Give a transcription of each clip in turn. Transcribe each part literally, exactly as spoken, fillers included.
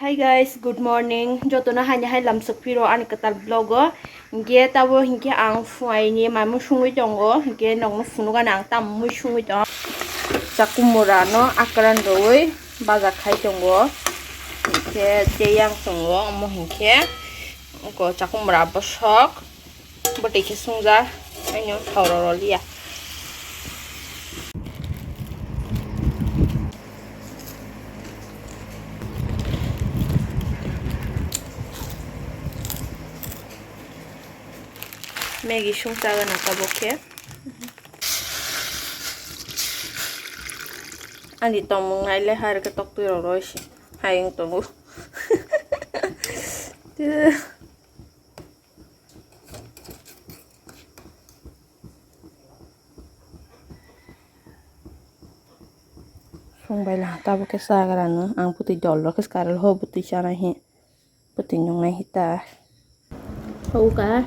Hey guys, good morning. Jotono haini hai lamsok phiro ani kwtal vlog o. Hinkhe tabo hinkhe ang phuaini mamung sungwi tongo. Hinkhe nokno phunukgani ang tamwi sungwi tongo. Chakumura no akran rwi baja khai tongo. Hinkhe tei yang tongo omo hinkhe. Ko chakumura bosok. Bwtwi khe sungja, aino thao rw rw liya. Maggie sung chagana tabuk khe. Ani tongmung nai le hai rw khe tok twi rw rw se. Hai wng tongo. Sung bai la tabuk khe chagra no ang bwtwi dol rok khe swkar ho bwtwi chanai hi bwtwi nungnai hi ta. Hauka.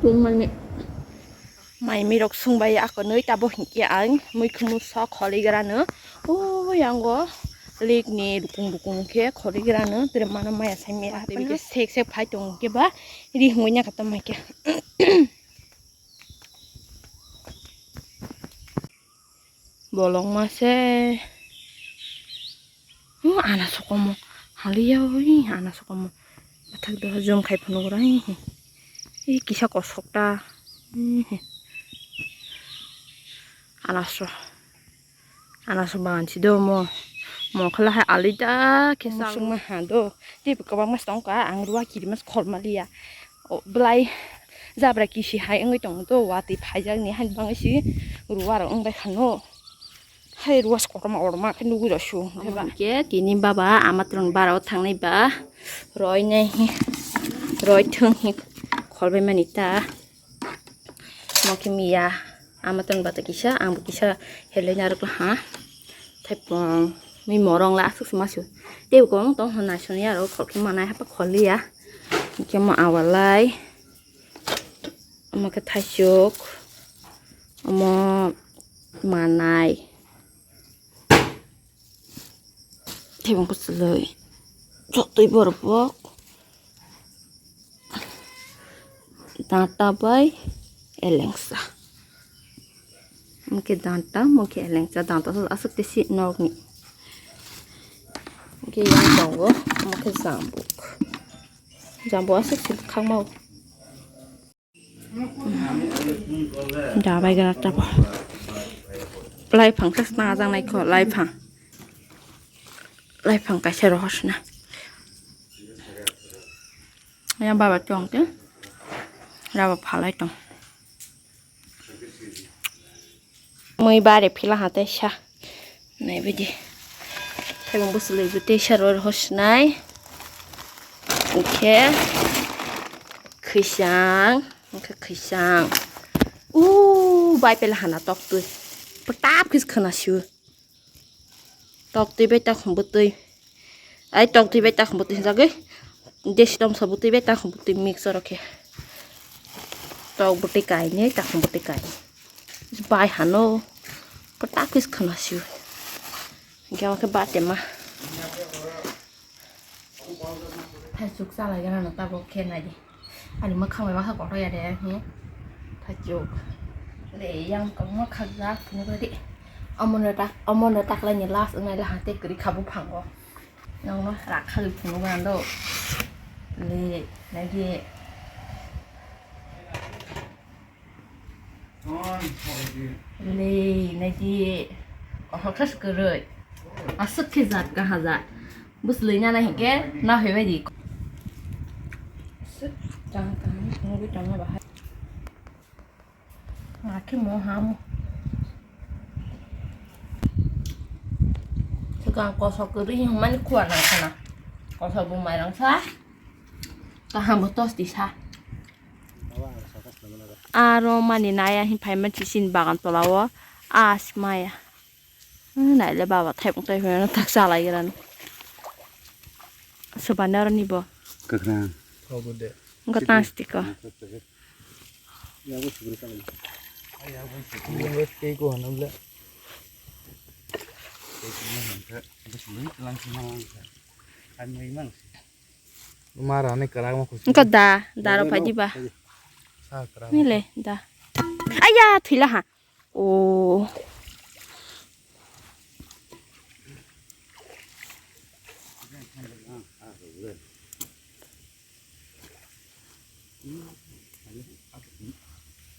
Tungmani. Mai mirok sungbai ako nui tabo hinkhe ang muikhumu sok kholigrano. O yango lake ni rukung rukung khe kholigrano tere mano maya sai maya. Tebike sek sek phai tongo khe ba ri hungwi nya kha tamo khe. Bolong ma se. Hmm, ana sokomo. Haliya oi, ana sokomo. Bathak do jom khai phunuk rai. Ih, kisa kosok ta. Ih. Ana so. Ana so bangan si do mo. Mo khala hai alida kisa. Sungma ha do. Tei kwbangma se tongkha, ang rua kirimas kholmaliya. O, belai jabra kisi hai wngwi tongo to, watwi phaijakni haini bagwi si rua rok wngbai khano. Hai rua se kotorma kotorma khe nugwi rw su. Omo hwnkhe tini baba ama twrwng bara o thangnai ba roi nai hi, roi thwng hi kholbai mani ta. Omo khe miya ama tong bata kisa, ang bo kisa helai narwk ha. Thaipung mi morong la aswk se ma su. Tei bo kwbang tong hwn naisoni aro khol khe manai hapa khol liya. Hwnkhe omo awalai. Omo khe thaisuk. Omo manai. Thaibung kwchwlwi. Chotwi borok bo. Danta bai elengsa. Mokhe danta, mokhe elengsa, danta aswk tei si nokni. Mokhe yang tongo, mokhe jambuk. Jambuk aswk si khakmao. Da bai gara tabo. Lai phang sa sna jang nai kho, lai phang. Lai phang kaisa rohor sna. Yang baba tong te. Raba phalai tong. Mui bare phila ha teisa. Nai bidi. Thaibung bwswlwi bo teisa roi rw sinai. Hwnkhe khwisang, hwnkhe khwisang. Uuu, bai pela hana toktwi. Pwtap khe khwna sio. Toktwi bai takhum bwtwi. Ai toktwi bai takhum bwtwi hinjagwi. Desi tomsa bwtwi bai takhum bwtwi mix oro khe. Tok bwtwi kainwi takhum bwtwi kainwi. Bai hano. Pwtap khe khwna sio. Hwnkhe omo khe batema. Thaisuk chalai gana no tabuk khe nai di. Ani mwkhang bai ma kha kotor ya de, hmm. Thaisuk. Le yang kok ma khak jak phunuk di. Omo no tak, omo no tak lai ni last wngnai la ha te kwrwi kha buphango. Nokno rak kha phunuk gana do. Le nai di. Le, nai di. Kothok sa kwrwi. Aswk khe jat kaha jat. Bwswlwi nana hinkhe na phaibai di. Aswk kaham kaham nugwi tongma bahai. Akhe mo ham. Swkang kosok kwrwi hwnmani khuar nang khna. Kosok bo mairang sa. Kaham bo tosti sa. Aro mani naya hin phaima chisini bagan tola o. As maya. Hmm, naile baba thaipung thaipung tak chalai grano. Sobani aro nibo. Kwkhwrang. Obo de. Wngkha tang sitiko. Mara ni kwrak ma kuchuk. Wngkha da, da rok phai diba. Sa kwrak. Nile da. Aya, thwila ha. O.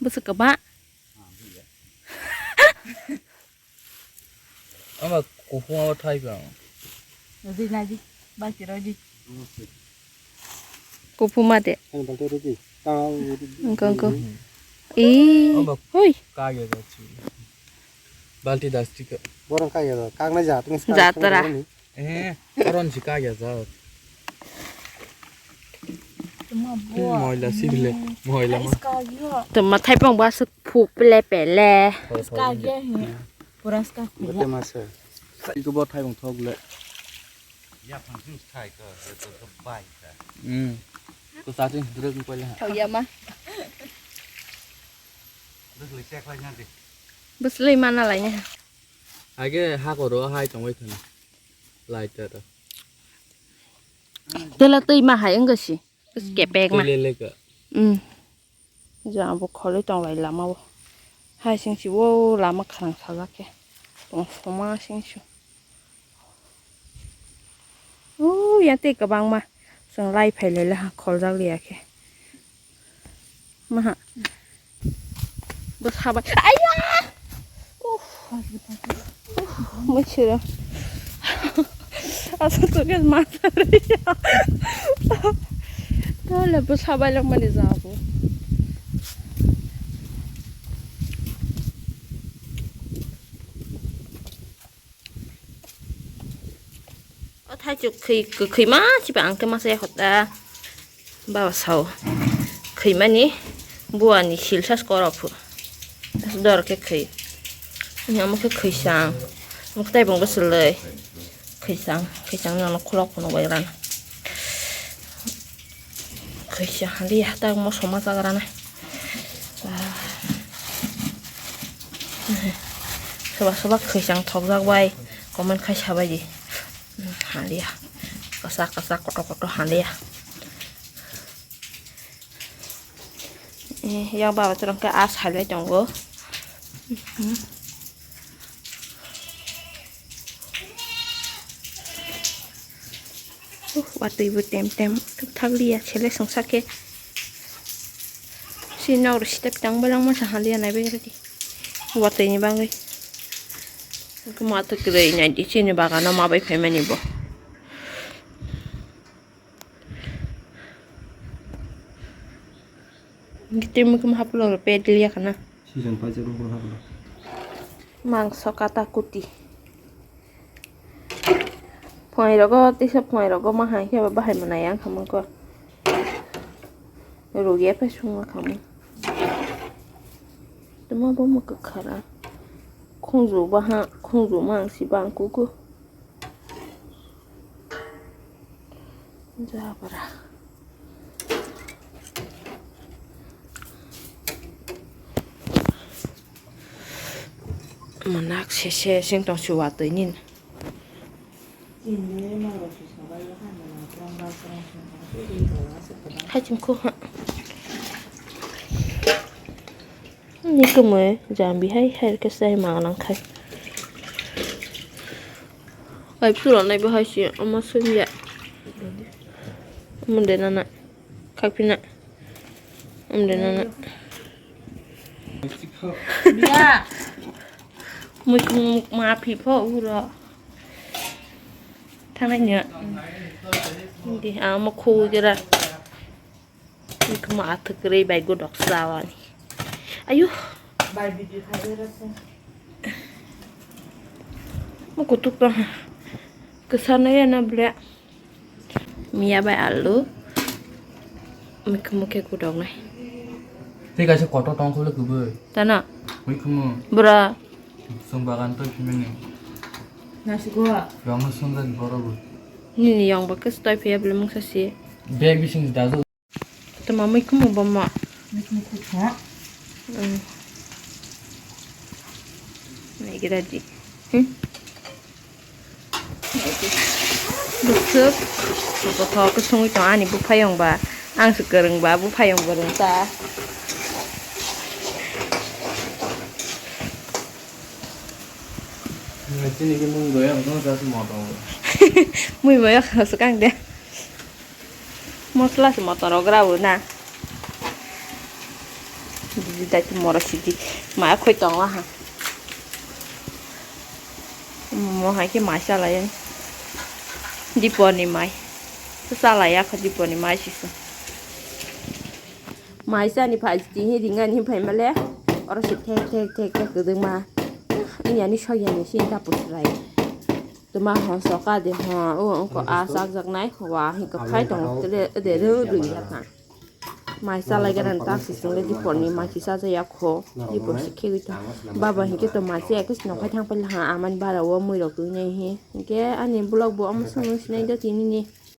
Bwswk kwbang. Ama kuphuma o thai pang. Rodi nai di, bai chiro di. Kuphuma de. Wngkha, wngkha. Ih, obo hoi. Kagya jachi. Balti dastika. Borong kagya da. Kagna jat. Jat tara. Eh, aron si kagya jat. Moila si bile, moila ma. Tuma thaipang ba suk phu pele pele. Kagya he. Pura ska. Bete masa. Iko bo thaipang thok le. Ya phansing thai ko, to to bai ta. Hmm. To sa tin drug ni pele ha. Thok ya ma. Drug le check lai na di. Bus lai mana lai na. Age ha ko ro hai tong wai thana. Lai ta ta. Tela tei ma hai wngkha si. Kepek ma. Tele leka. Hmm. Jang bo kholwi tong lai lama o. Hai sing si o lama kharang sajak khe. Tong soma sing si. O yang tei kwbangma. Chwng lai phai lai le ha kholjak liya khe. Maha. Bwsa bai. Aiya! Uff. Uff, muchiro. Asa tu ke mata ri. Tole bwsa bai lang mani jabu. O thaichuk khwi, kwkhwi ma chiba ang khe masa yakhota. Baba sao. Khwi mani buani silsa skoro phu. Dor khe khwi. Ni amo khe khwi sang. Muktai bong bwswlwi. Khwi sang, khwi sang no khulok phunuk bai ran. Khwi sang hali ya ta mo soma jagrana. Soba soba khwi sang thok jak bai. Comment khai sabai di. Haliya. Kasa kasa koto koto haliya. Eh, yang baba chorong ke as halai tongo. Uh, watwi bo tem tem thak liya sele songsa ke. Si nor step tang balang ma sa haliya nai bai rati. Watwi ni bangwi. Kuma to kwrwi nai di chini bagano ma bai phaimani bo. Gitimi kuma haplo ro pet liya kana. Season paijak rok haplo. Mangso kata kuti. Phunai rogo tisa phunai rogo ma hai khe bahai manai ang khamang ko. Rugya phai sungma khamang. Tuma bo ma kwkhara. Khungju baha, khungju ma ang si bang kuku. Jabra. Manak sese sing tong si watwi nin. Hai chim khu ha. Ni kumui jambi hai hai ke sai ma nang khai. Ai pura nai bahai si ama sung ya. Munde nana. Khakpina. Amde nana. Biya. Mui kung ma phi pho uro. Thangnai nya. Di ama khu gera. Mui kung ma athuk rei bai go dok sawani. Ayu. Bai bidi khai rasa. Mo kutuk ta. Kesana ya na ble. Miya bai alu. Mikhumu khe kudok nai. Tei kaisa kotor tong khole kubui. Tana. Mikhumu. Bura. Sung bagan toi phimani. Nasi gua. Yong sung dan boro bu. Nini yong ba kes toi phiya bele mungsa si. Bag bising dajo. Ma mui kumu bomma. Mui kumu kumu. Hmm. Naigira di. Hmm. Bwswk. Bwthok kusungwi tong ani buphayong ba. Ang se kwrwng ba buphayong bwrwng ta. Chini ke mung doya, mung doya, mung doya. Mui boyok swkang de. Mosla se motor rok rabo na. Didi dai tu moro sidi. Maya khoi tongo ha. Mo hai ke mai salai. Dipor ni mai. Salai ya kho dipor ni mai sisa. Mai sani phai tini ringa ni phai male. Oro si thek thek thek thek kudung ma. Ini ani soya ni sin ta pusrai. Tuma hon soka de hon, o ongko a sak jak nai, wa hingka phai tong, tele de ro ro ya kha. Mai salai garan ta si sung le dipor ni mai si sa ya kho, dipor si khe to. Baba hingke to mai si ekis no khai thang pala ha, aman bara o mui rok tu nai hi. Hingke ani vlog bo omo sung sinai do tini ni.